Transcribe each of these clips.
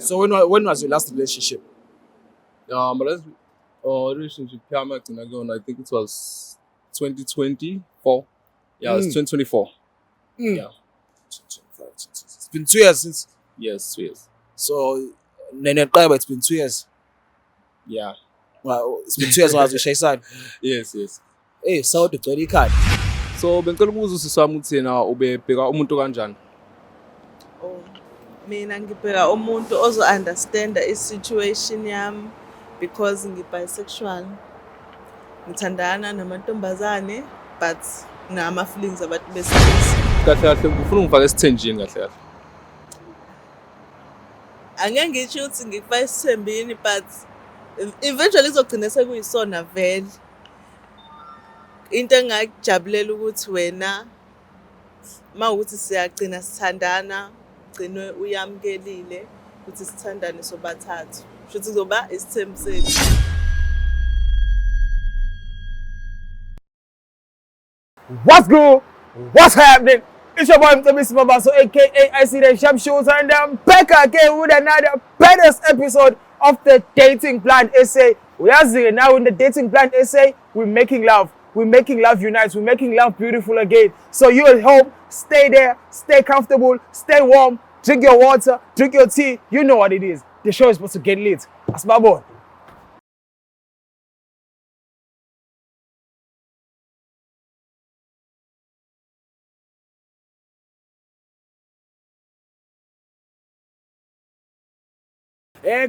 So when was your last relationship? Yeah, my last relationship yami yagcina kuyona, I think it was 2024. Yeah, it's 2024. Yeah. It's been 2 years since. Yes, 2 years. So neneqeba, it's been 2 years. Yeah. Well, it's been 2 years ungaze ushayisane. Yes. Hey, sawude ugcwele ikhanda. So bengicela ukubuza usisi wami ukuthi yena ubebheka umuntu kanjani? Oh, mina ngibheka umuntu ozo-understanda i-situation yami because ngi-bisexual. Ngithandana namantombazane but nama-feelings abantu besilisa. Kahle kahle ufuna ungifake esithenjini kahle kahle. Angeke ngisho ukuthi ngikufake esithembini, but eventually izogcina sekuyisona vele. Into engakujabulela ukuthi wena uma ukuthi siyagcina sithandana, ugcinwe uyamukelile ukuthi sithandane sobathathu. Shuthi kuzoba isithembu sethu. What's good? What's happening? It's your boy Mcebisi Mabaso, aka I See the Sharpshooter, and I'm back again with another badass episode of the Dating Blind SA. Uyazi-ke now in the Dating Blind SA, we're making love. We're making love unite. We're making love beautiful again. So you at home, stay there, stay comfortable, stay warm, drink your water, drink your tea. You know what it is. The show is supposed to get lit. Asibabone.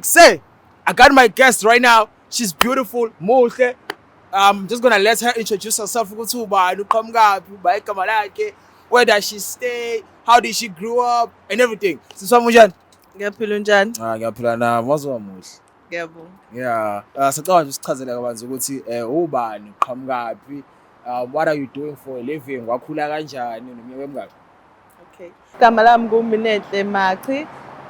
Say, I got my guest right now. She's beautiful, muhle. I'm just gonna let her introduce herself ukuthi ubani, uqhamukaphi, uba igama lakhe, where does she stay, how did she grow up, and everything. Sisi wami, unjani? Ngiyaphila, unjani? Ah, ngiyaphila nami, waze muhle. Ngiyabonga. Yeah. Sicela nje usichazele kabanzi ukuthi ubani, uqhamukaphi, what are you doing for a living, wakhula kanjani, neminyaka emingaki? Okay. Igama lami nguMinenhle Machi.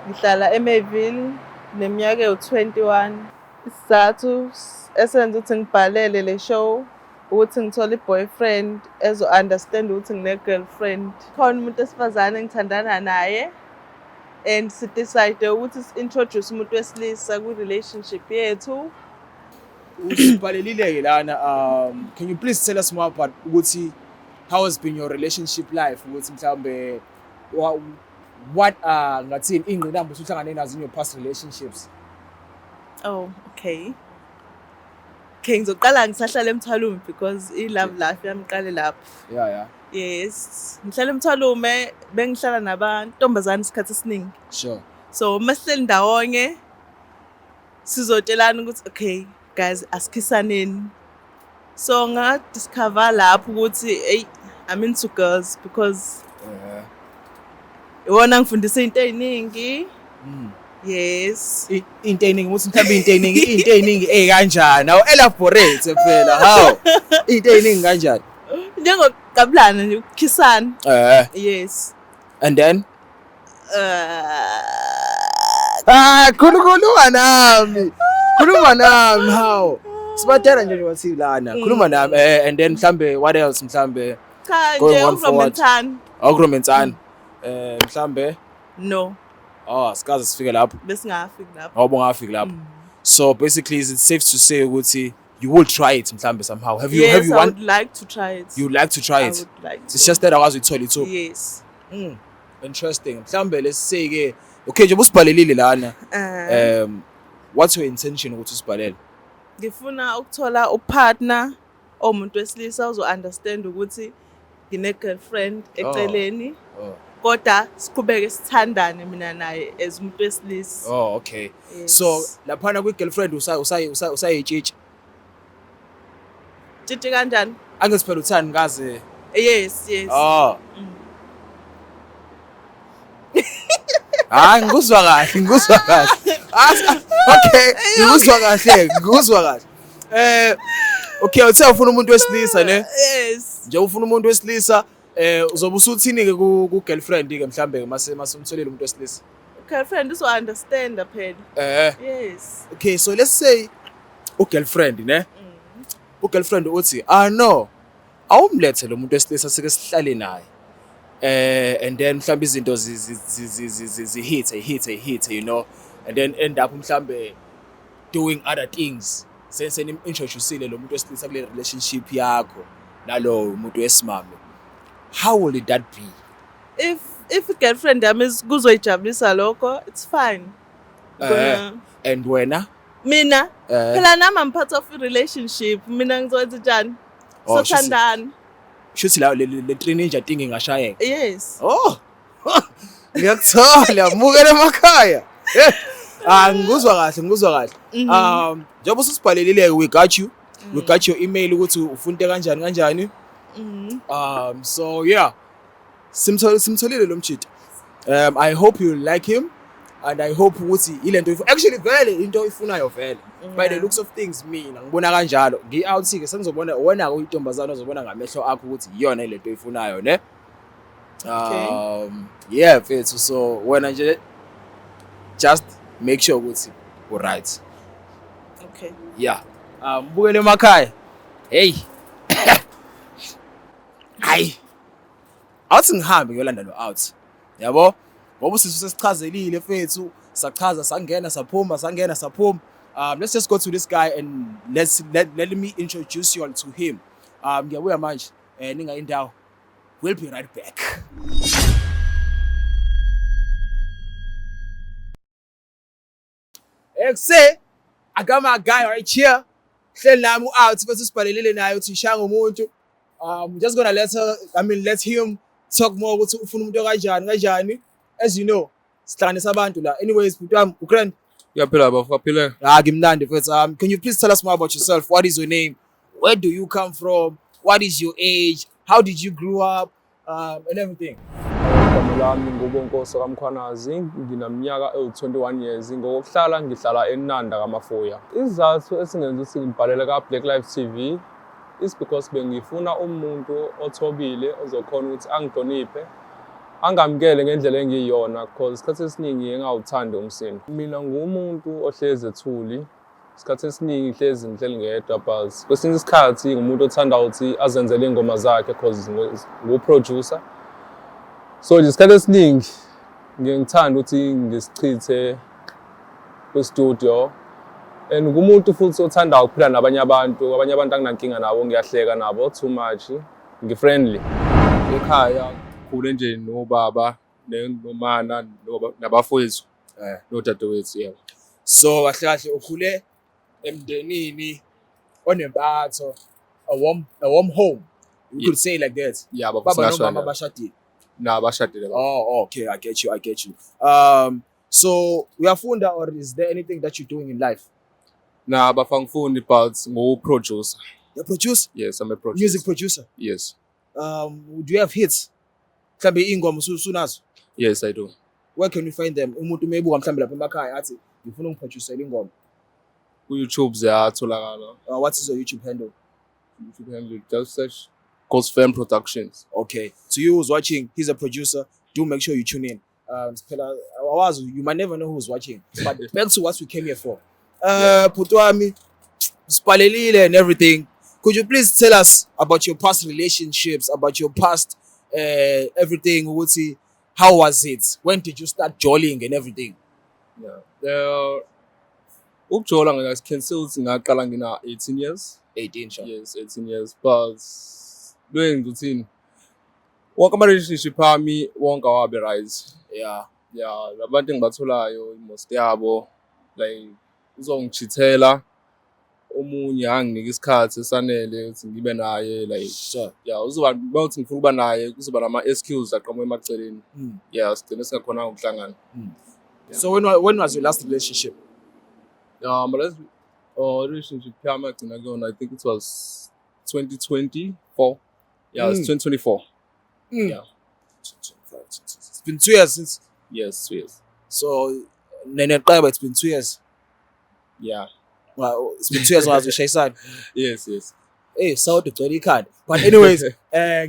Ngihlala eMayville neminyaka ewu-21. Isizathu esenza ukuthi ngibhalele le show ukuthi ngithole i-boyfriend ezo-understand ukuthi ngine-girlfriend. Khona umuntu wesifazane engithandana naye and si-decide ukuthi si-introduce umuntu wesilisa kwi-relationship yethu. Usibhalelile-ke lana, can you please tell us more about ukuthi how has been your relationship life, ukuthi mhlawumbe what ngathini ingqinamba usuhlangane nazo in your past relationships? Oh, okay. Okay, ngizoqala ngisahlala eMthwalume because i-love life yami iqale lapho. Yes, ngihlala eMthwalume, bengihlala nabantombazane isikhathi esiningi. So masihleli ndawonye sizotshelana ukuthi okay guys, asikhisaneni. So nga-discover lapho ukuthi hey, I'm into girls because iwona ngifundisa into ey'ningi. Yes. Into ey'ningi, ukuthi mhlawumbe into ey'ningi ey'kanjani? Awu, elaborate phela, how, into ey'ningi kanjani? Njengokuqabulana nje, ukukhisana. Yes. And then ah, khuluma nami, khuluma nami, how, sibatshela nje wathi lana, khuluma nami, and then mhlambe what else mhlambe? Cha. Going Nje on forward. Ukuromensana. Awukuromensana mhlambe? No. Oh, sikaze sifike lapho? Besingafiki lapho. Ngoba ungafiki lapho. So basically, is it safe to say ukuthi you will try it mhlambe somehow? Have you Yes, have you I want would like to try it. You would like to try I it? would like to. It's just that akwazi ukuthola ithuba. Yes. Interesting. Mhlambe let's say ke, okay, nje usibhalelile lana, what's your intention ukuthi usibhalele? Ngifuna ukuthola upartner omuntu wesilisa ozo-understand ukuthi ngine-girlfriend eceleni, kodwa siqhubeke sithandane mina naye as umuntu wesilisa. Oh, okay. Yes. So laphana kwi-girlfriend usayitshitshi? Tshitshi kanjani? Angithi phela uthani ngaze. Yes. Oh. Hayi, ngikuzwa kahle, ngikuzwa kahle. Ah, okay, ngikuzwa kahle, ngikuzwa kahle. Okay, uthe ufuna umuntu wesilisa, ne? Yes. Nje ufuna umuntu wesilisa, uzobe usuthini ke ku girlfriend ke mhlambe mase umtholile umuntu wesilisa? Girlfriend uzo-understanda phela. Yes. Okay, so let's say u girlfriend, ne? U girlfriend uthi, "Ah no, awumlethe lo muntu wesilisa sike sihlale naye." And then mhlawumbe izinto zi hit hit hit. And then end up mhlambe doing other things, senim-introduce-ile lo muntu wesilisa kule relationship yakho nalowo muntu wesimame. How will it that be? If i-girlfriend yami kuzoyijabulisa lokho, it's fine. And wena? Mina phela nami I'm part of a relationship. Mina ngizokwenza njani? Oh, Sothandana. Shuthi la le three ninja thing ingashayeka. Yes. Oh, ngiyakuthola, mukele emakhaya. Ah, ngikuzwa kahle, ngikuzwa kahle. Njengoba ususibhalelile, we got you. We got your email ukuthi ufunte kanjani kanjani. So yeah. Simtholile lo mjita. I hope you like him and I hope ukuthi ilento actually vele into oyifunayo vele. By the looks of things, mina ngibona kanjalo. Ngi-out ke, sengizobona wena ke uyintombazana, ozobona ngamehlo akho ukuthi iyona lento oyifunayo, ne? Okay. Yeah, mfethu, so wena nje just make sure ukuthi u right. Okay. Yeah. Bukele emakhaya. Hey. Hayi. Awuthi ngihambe ngiyolanda lo out. Yabo? Ngoba usisi usesichazelile, mfethu, sachaza, sangena saphuma, sangena saphuma. Let's just go to this guy and let me introduce you all to him. Ngiyabuya manje. Ningayi indawo. We'll be right back. Ekse, I got my guy right here. Hleli nami u-out bese sibhalelile naye uthi ishaya ngomuntu. Just gonna let her, I mean, let him talk more ukuthi ufuna umuntu kanjani kanjani. As you know, sihlanganisa abantu la. Anyways, bhuti wami, ugrand. Uyaphila bafo, aphile. Ah, ngimnandi mfethu. Can you please tell us more about yourself? What is your name? Where do you come from? What is your age? How did you grow up? And everything. Igama lami nguBonkosi kaMkhwanazi, ngineminyaka ewu-21 years. Ngokuhlala ngihlala eNanda kaMafuya. Isizathu esingenza ukuthi ngibhalele ka-Black Life TV is because bengifuna umuntu othobile ozokhona ukuthi angihloniphe, angamukele ngendlela engiyiyona, because isikhathi esiningi ngingawuthandi umsindo. Mina ngumuntu ohlezi ethuli. Isikhathi esiningi hlezi ngihleli ngedwa, but kwesinye isikhathi ngumuntu othanda ukuthi azenzele iy'ngoma zakhe cause ngu-producer. So nje isikhathi esiningi ngiye ngithanda ukuthi ngisichithe kwi-studio, and ngumuntu futhi othanda ukuphila nabanye abantu. Abanye abantu anginankinga nabo, ngiyahleka nabo too much, ngi-friendly. Ekhaya khule nje nobaba nomana nabafowethu nodadewethu, yebo. So kahle kahle ukhule emndenini onempatho, a warm home. You could say like that. Yeah, baba. Baba Singasho nomama kanjalo. bashadile? Nabashadile, baba. Oh, okay, I get you, I get you. So uyafunda or is there anything that you're doing in life? Na bafo, angifundi, but ngu-producer. You're a producer? Yes, I'm a producer. Music producer? Yes. Do you have hits? Mhlambe ingoma usunazo? Yes, I do. Where can we find them? Umuntu mebuka mhlambe lapha emakhaya athi ngifuna ungiproducele ingoma. Ku-YouTube ziyatholakala. What is your YouTube handle? YouTube handle, just search Ghost Fam Productions. Okay. To you who's watching, he's a producer. Do make sure you tune in. Phela awazi, you might never know who's watching. But back to what we came here for. Bhuti wami, sibhalelile and everything. Could you please tell us about your past relationships, about your past everything, ukuthi how was it? When did you start jolling and everything? Yeah. Ukujola ngaka-cancel ukuthi ngaqala ngina 18 years. 18, sure. Yes, 18 years. But lwenza ukuthini? Wonke ama-relationship ami wonke awabe right. Yeah, labantu engibatholayo, most yabo like uzongichithela, omunye anginike isikhathi esanele ukuthi ngibe naye, like yeah, uzoba mawuthi ngifuna ukuba naye kuzoba nama-excuse aqhamuka emaceleni. Yeah, sigcine singakhonanga ukuhlangana. Yeah. So when was your last relationship? My last relationship yami agcina kuyona, I think it was 2024. Yeah, it's 2024. Yeah. It's been 2 years since. Yes, 2 years. So neneqeba, it's been 2 years. Yeah. Well, it's been 2 years wazi ushayisana. Yes. Eh, sawude ugcwele ikhanda. But anyways,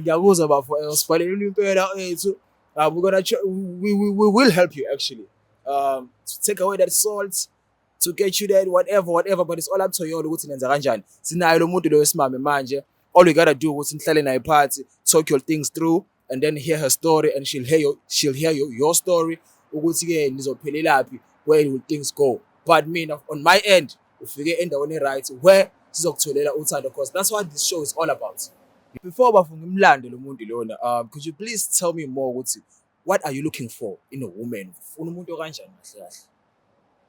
ngiyakuzwa bafo, usibhalelile impela ethu. We're gonna try, we will help you actually. To take away that salt, to get you that whatever whatever, but it's all up to you ukuthi nenza kanjani. Sinayo lo muntu lo wesimame manje. All we gotta do ukuthi nihlale naye phansi, talk your things through and then hear her story and she'll hear your story ukuthi ke nizophelelaphi. Where will things go? But mina, on my end, ufike endaweni right where sizokutholela uthando, because that's what this show is all about. Before bafuna umlando lo muntu lona, could you please tell me more ukuthi what are you looking for in a woman? Ufuna umuntu okanjani kahle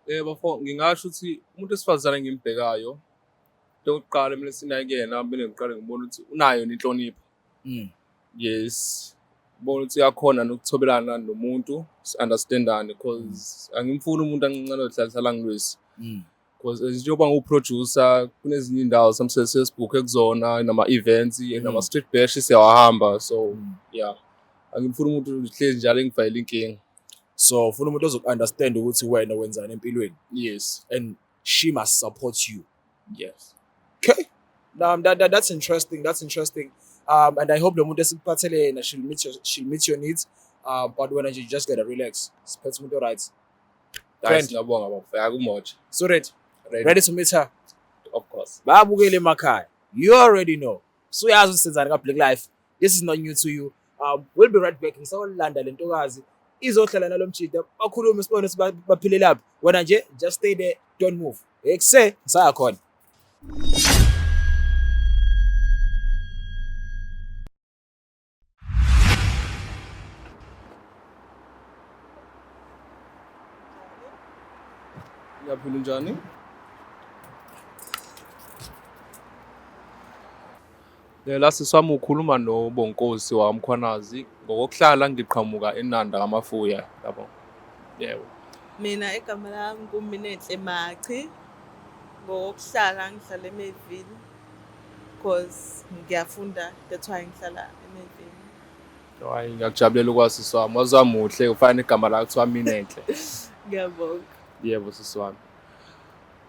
kahle? Bafo, ngingasho ukuthi umuntu wesifazane engimbhekayo, into yokuqala kumele sinake kuyena, kumele ngiqale ngibone ukuthi unayo nenhlonipho. Yes. Ubone ukuthi uyakhona nokuthobelana nomuntu, si-understandane, because angimfuni umuntu angincane ohlala ngilwisi. Because njengoba ngiwu-producer, kunezinye iy'ndawo sometimes sesibhukhe kuzona, nama-events, nama-street bash siyawahamba. So yeah. Angimfuni umuntu hlezi njalo engifakela inkinga. So ufuna umuntu ozoku-understand ukuthi wena wenzani empilweni. Yes. And she must support you. Yes. Okay. That's interesting. That's interesting. And I hope lo muntu esikuphathele yena, she'll meet your needs. But when you just gotta relax. Siphethe umuntu right. Hayi, Friend. singabonga bafo. Akumoja. So ready. Ready. Ready to meet her. Of course. Babukele emakhaya. You already know. So uyazi ukuthi senzani ka Black Life. This is not new to you. We'll be right back. Ngisawulanda le ntokazi izohlala nalo mjida, bakhulume, sibone ukuthi baphile laphi. Wena nje just stay there, don't move. Ekuse ngisaya khona. Uyaphila, njani? La sisi wami, ukhuluma noBonkosi waMkhwanazi. Ngokokuhlala ngiqhamuka eNanda kaMafuya, yabo. Yebo. Mina igama lami nguMinenhle Machi. Ngokuhlala ngihlala eMayville because ngiyafunda, that's why ngihlala eMayville. Hayi, ngiyakujabulela ukwazi sisi wami. Wazi wamuhle, ufana negama lakho kuthiwa Minenhle. Ngiyabonga. Yebo sisi wami.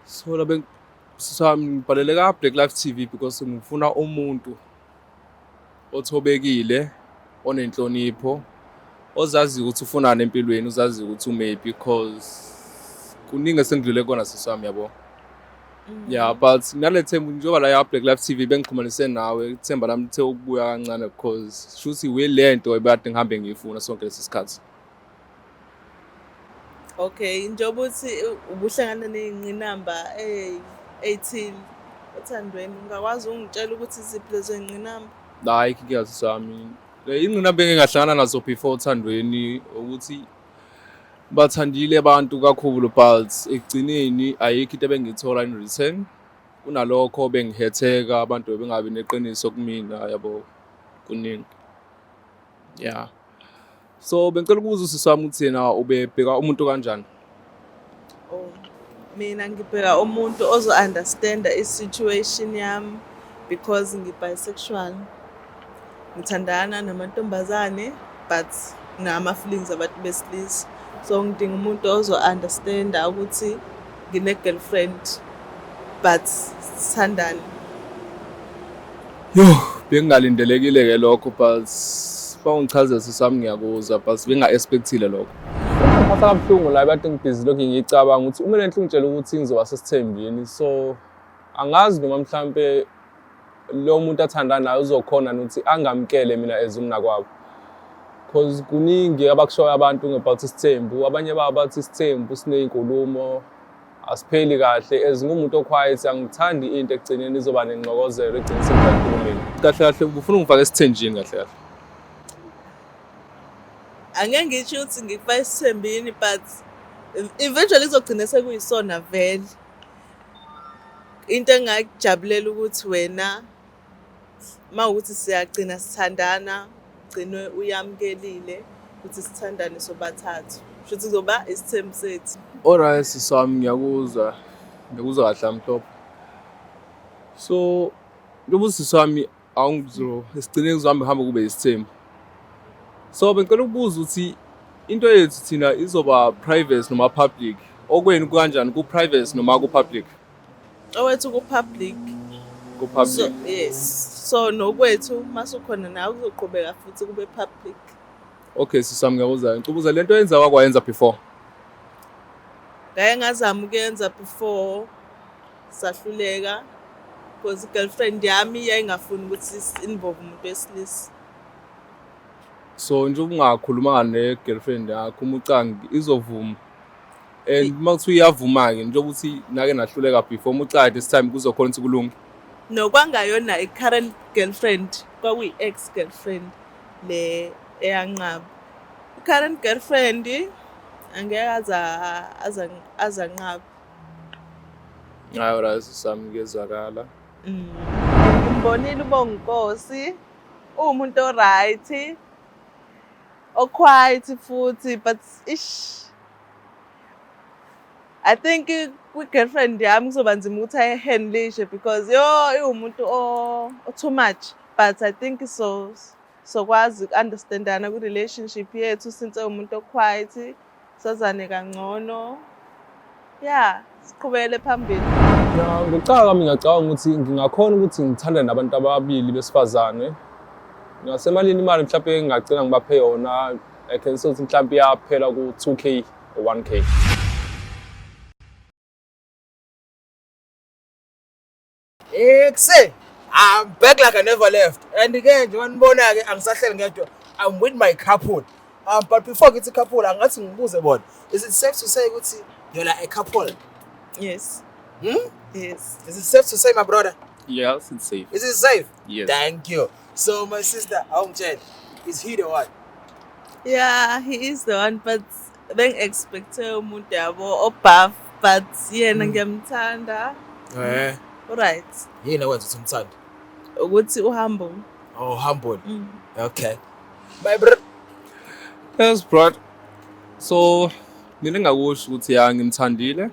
So la sisi wami, ngibhalele ka Black Life TV because ngifuna umuntu othobekile, onenhlonipho, ozaziyo ukuthi ufunani empilweni, uzaziyo ukuthi umephi, because kuningi esengidlule kona sisi wami, yabo. Yeah, but nale themba njengoba la ya Black Life TV bengixhumanise nawe, ithemba lami lithe ukubuya kancane because shuthi lento ebekade ngihambe ngiyifuna sonke lesi sikhathi. Okay, njengoba uthi ubuhlangana ney'ngqinamba ey'thile othandweni, ungakwazi ungitshela ukuthi iziphi lezo y'ngqinamba? Hayi, inkinga sisi wami. Le ingqinamba engingahlangana nazo before othandweni ukuthi bathandile abantu kakhulu, but ekugcineni ayikho into ebengiyithola in return. Kunalokho bengihetheka, abantu bengabi neqiniso kumina, yabo, kuningi. Yeah. So bengicela ukubuza usisi wami ukuthi yena ubebheka umuntu kanjani? Oh, mina ngibheka umuntu ozo-understanda i-situation yami because ngi-bisexual. Ngithandana namantombazane but nama-feelings abantu besilisa. So ngidinga umuntu ozo-understanda ukuthi ngine-girlfriend but sithandane. Yo, bengingalindelekile-ke lokho, but bawungichazela sisi wami, ngiyakuzwa, but benga-expectile lokho. Ngiphatha kabuhlungu la kade ngibhizi lokhu ngiyicabanga ukuthi uma lenhle ungitshela ukuthi ngizoba sesithembini, so angazi noma mhlampe lo muntu athandana naye uzokhona nokuthi angamkele mina as umnakwabo, cause kuningi abakushoyo abantu about isithembu. Abanye babo bathi isithembu siney'nkulumo, asipheli kahle. As ngumuntu o-quiet, angithandi into ekugcineni izoba nengxokozelo egcine sengifaka enkulumeni. Kahle kahle ufuna ungifake esithenjini kahle kahle? Angeke ngisho ukuthi ngikufake esithembini, but eventually izogcina sekuyisona vele. Into engingakujabulela ukuthi wena uma ukuthi siyagcina sithandana, ugcine uyamukelile ukuthi sithandane sobathathu. Shuthi kuzoba isithembu sethu. Alright sisi wami, ngiyakuzwa, ngiyakuzwa kahle amhlophe. So njengoba usisi wami awungizo esigcine kuzohamba kuhambe kube isithembu, so bengicela ukubuza ukuthi into yethu thina izoba private noma public? Okwenu kanjani, ku-private noma ku-public? Owethu ku-public. Ku-public. So, yes. So nokwethu masukhona nawe kuzoqhubeka futhi kube public. Okay sisi wami, ngiyakuzwa. Ngicela lento yenza wakwayenza before? Ngake ngazama ukuyenza before, sahluleka because i-girlfriend yami yayingafuni ukuthi si-involve umuntu wesilisa. So nje ungakhulumanga ne-girlfriend yakho, uma ucangi izovuma. And uma kuthiwa iyavuma-ke, njengoba ukuthi nake nahluleka before, uma ucala this time kuzokhona ukuthi kulunge. No, kwangayona i-current girlfriend, kwakuyi-ex girlfriend le eyanqaba. I-current girlfriend angeke azanqaba. Hayi, alright, sami kuyezwakala. Ngimbonile uBonginkosi, uwumuntu o-right, o-quiet futhi, but ish, I think kwi-girlfriend yami kuzoba nzima ukuthi ayihandlishe because yo, iwumuntu o too much, but I think so sokwazi uku-understandana kwi-relationship yethu since ewumuntu o-quiet, sazane kangcono, yeah, siqhubekele phambili. Ya, ngokucabanga kwami ngiyacabanga ukuthi ngingakhona ukuthi ngithande nabantu ababili besifazane. Ngasemalini, imali mhlawumbe ngingagcina ngibaphe yona, I can say ukuthi mhlawumbe iyaphela ku-2K or 1K. Ekse, I'm back like I never left. And again, njengoba nibona-ke, angisahleli ngedwa. I'm with my couple. But before ngithi couple, angathi ngibuze bona. Is it safe to say ukuthi you're like a couple? Yes. Hmm? Yes. Is it safe to say, my brother? Yes, it's safe. Is it safe? Yes. Thank you. So my sister, awungitshele, is he the one? Yeah, he is the one, but bengi-expecte umuntu, yabo, o-buff, but yena ngiyamthanda. Right. Yini okwenza ukuthi umthande? Ukuthi uhambo. Oh, humble. Okay. My bro. Yes, bro. So mina engakusho ukuthi ya, ngimthandile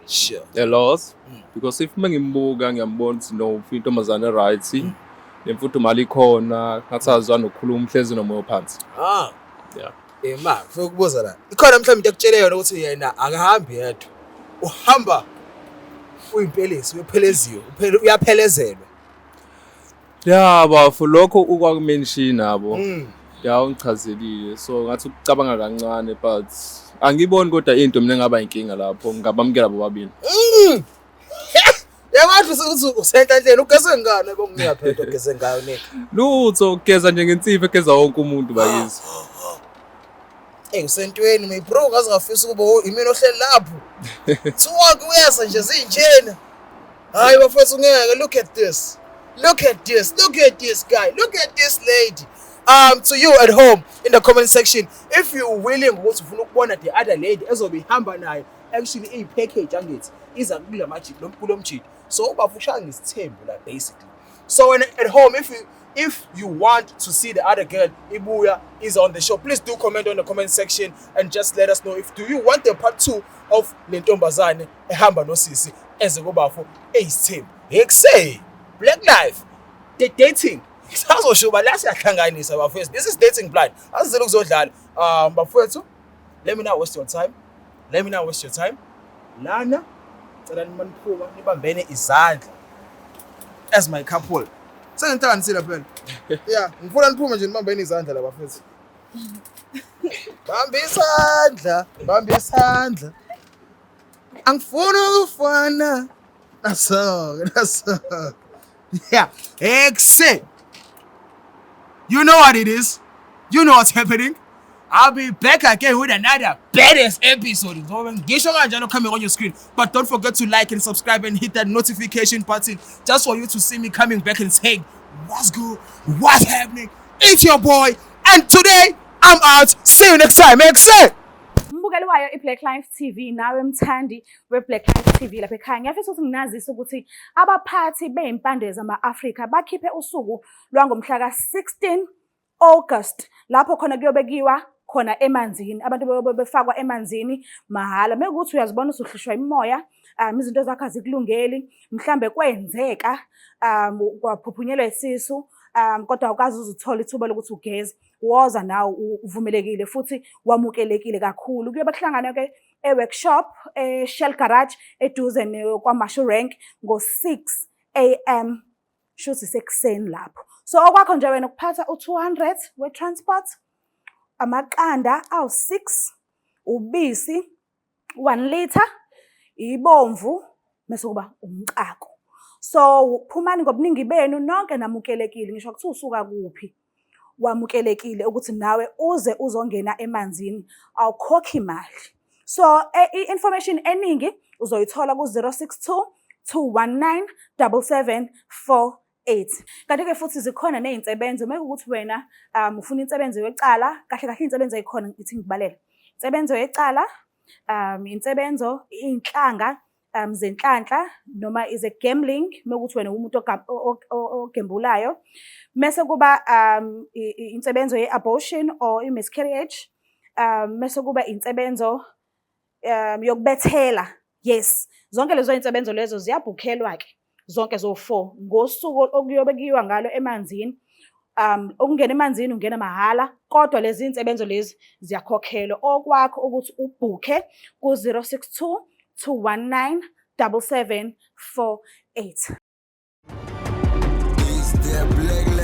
a lot because if mengimbuka ngiyambona ukuthi no, intombazane right, nemfudumalo ikhona, ngathi azwa nokukhuluma, uhlezi nomoya ophansi. Ah. Yeah. Eh ma, ngifuna ukubuza la. Ikhona mhlawumbe into ekutshele yona ukuthi yena akahambi yedwa. Uhamba uyimpelesi, uyapheleziwe, uyaphelezelwa. Ya bafo, lokho ukwakumention nabo. Ya, ungichazelile. So ngathi ukucabanga kancane, but angiboni kodwa into mina engaba inkinga lapho, ngingabamukela bobabili. Yabathi ukuthi usenhlanhleni, ugeze ngani bonginika phela into ogeze ngayo ne. Lutho, ugeza nje ngensipho egeza wonke umuntu bakithi. Ey, usentweni my bro, ngaze ngafisa ukuba imina ohleli lapho. Thiwa kuyeza nje zinjena. Hayi bafethu, ngeke, look at this. Look at this. Look at this guy. Look at this lady. To you at home in the comment section, if you willing ukuthi ufuna ukubona the other lady ezobe ihamba naye, actually iyi package, angithi iza kula magic lo mkhulu omjidi. So ubafo ushaya ngesithembu la basically. So when at home, if you want to see the other girl ibuya is on the show, please do comment on the comment section and just let us know if do you want the part 2 of le ntombazane ehamba nosisi eze kubafo eyisithembu. Ekuse Black Life, the dating sazoshuba la, siyahlanganisa bafethu. This is Dating Blind, asizele ukuzodlala. Bafethu, let me not waste your time, let me not waste your time lana. Cela maniphuma nibambene izandla as my couple. Sengihlanganisile phela. Yeah, ngifuna niphume nje nibambene izandla la bafethu. Bamba isandla, bamba isandla. Angifuni ukufana naso, naso. Yeah, exit. You know what it is. You know what's happening. I'll be back again with another badass episode. Ngizobe ngisho kanjalo coming on your screen. But don't forget to like and subscribe and hit that notification button just for you to see me coming back and saying, what's good? What's happening? It's your boy. And today, I'm out. See you next time. Exit. Mbukeli wayo i-Black Life TV, nawe mthandi we-Black Life TV lapha ekhaya, ngiyafisa ukuthi nginazise ukuthi abaphathi bey'mpande zama-Afrika bakhiphe usuku lwangomhla ka-16 August lapho khona kuyobekiwa khona emanzini, abantu beyobe befakwa emanzini mahhala. Mekuwukuthi uyazibona usuhlushwa imimoya, izinto zakho azikulungeli, mhlambe kwenzeka kwaphuphunyelwa isisu, kodwa awukaze uze uthole ithuba lokuthi ugeze, woza nawe, uvumelekile futhi wamukelekile kakhulu. Kuyobe kuhlangana-ke e-workshop e-Shell Garage eduze KwaMashu Rank ngo-6 am, shuthi sekuseni lapho. So okwakho nje wena ukuphatha u-200 we-transport, amaqanda awu-6, ubisi 1 liter, ibomvu, mase kuba umcako. So phumani ngobuningi benu nonke, namukelekile, ngisho kuthiwa usuka kuphi, wamukelekile ukuthi nawe uze uzongena emanzini, awukhokhi imali. So i-information eningi uzoyithola ku-062 219 7748. Kanti-ke futhi zikhona ney'nsebenzo uma kuwukuthi wena ufuna insebenzo yecala, kahle kahle iy'nsebenzo ey'khona ithi ngibalele. Insebenzo yecala, insebenzo, iy'nhlanga zenhlanhla noma is a gambling uma kuwukuthi wena umuntu ogembulayo. Mese kuba insebenzo ye-abortion or i-miscarriage, mese kuba insebenzo yokubethela. Yes, zonke lezo iy'nsebenzo lezo ziyabhukhelwa-ke zonke zo-four ngosuku okuyobe kuyiwa ngalo emanzini. Ukungena emanzini ungena mahhala, kodwa lezi iy'nsebenzo lezi ziyakhokhelwa. Okwakho ukuthi ubhukhe ku-062 219 7748. It's the Black